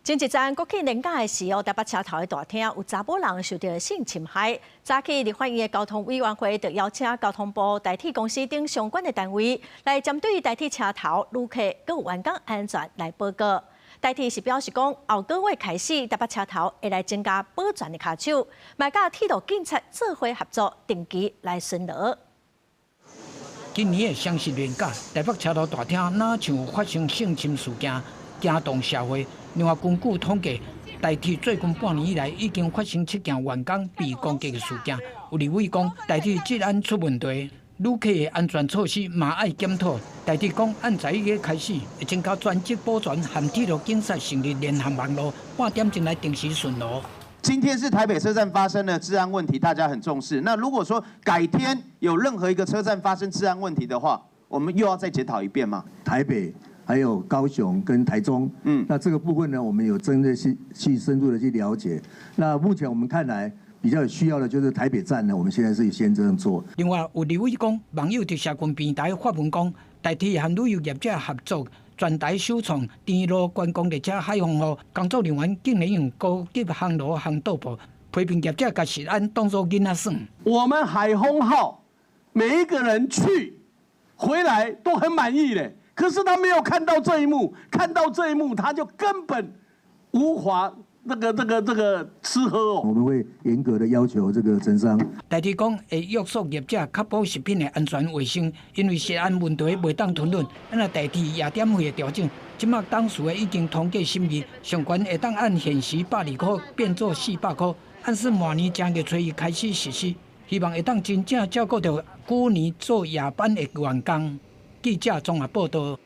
前一陣國慶連假的時候，台北車頭的大廳有查某人受著性侵害。早起立法院的交通委員會就邀請交通部、台鐵公司等相關的單位來針對台鐵車頭旅客佮員工安全來報告。台鐵是表示講，後個月開始，台北車頭會來增加保全的跤手，嘛佮鐵路警察做伙合作，定期來巡邏。今年的雙十連假，台北車頭大廳若像發生性侵事件，驚動社會。另外，根據統計，台鐵最近半年以來已經發生七件員工被攻擊的事件。有立委講，台鐵治安出問題，旅客的安全措施嘛愛檢討。台鐵講，按11月開始，會增加專職保全和鐵路警察成立聯合網路，半點鐘來定時巡邏。今天是台北車站發生了治安問題，大家很重視。那如果說改天有任何一個車站發生治安問題的話，我們又要再檢討一遍嗎？台北，還有高雄跟台中，那這個部分呢，我們有真的去深入的去了解。那目前我們看來比較有需要的，就是台北站呢，我們現在是先這樣做。另外，有立委講，網友佇社群平台發文講，台鐵和旅遊業者合作，全台首創甜路觀光列車海風號，工作人員竟然用高級烘爐烘桌布，批評業者共食安當作囡仔耍。我們海風號每一個人去回來都很滿意嘞。可是他沒有看到這一幕，看到這一幕，他就根本無法這個吃喝哦。我們會嚴格的要求這個承商。台鐵講會約束業者確保食品的安全衛生，因為食安問題袂當吞忍。啊，台鐵夜點費的調整，這馬董事會已經通過審議，上懸會當按現時120塊變做400塊，按是明年正月初一開始實施，希望會當真正照顧著舊年做夜班的員工。記者綜合報道。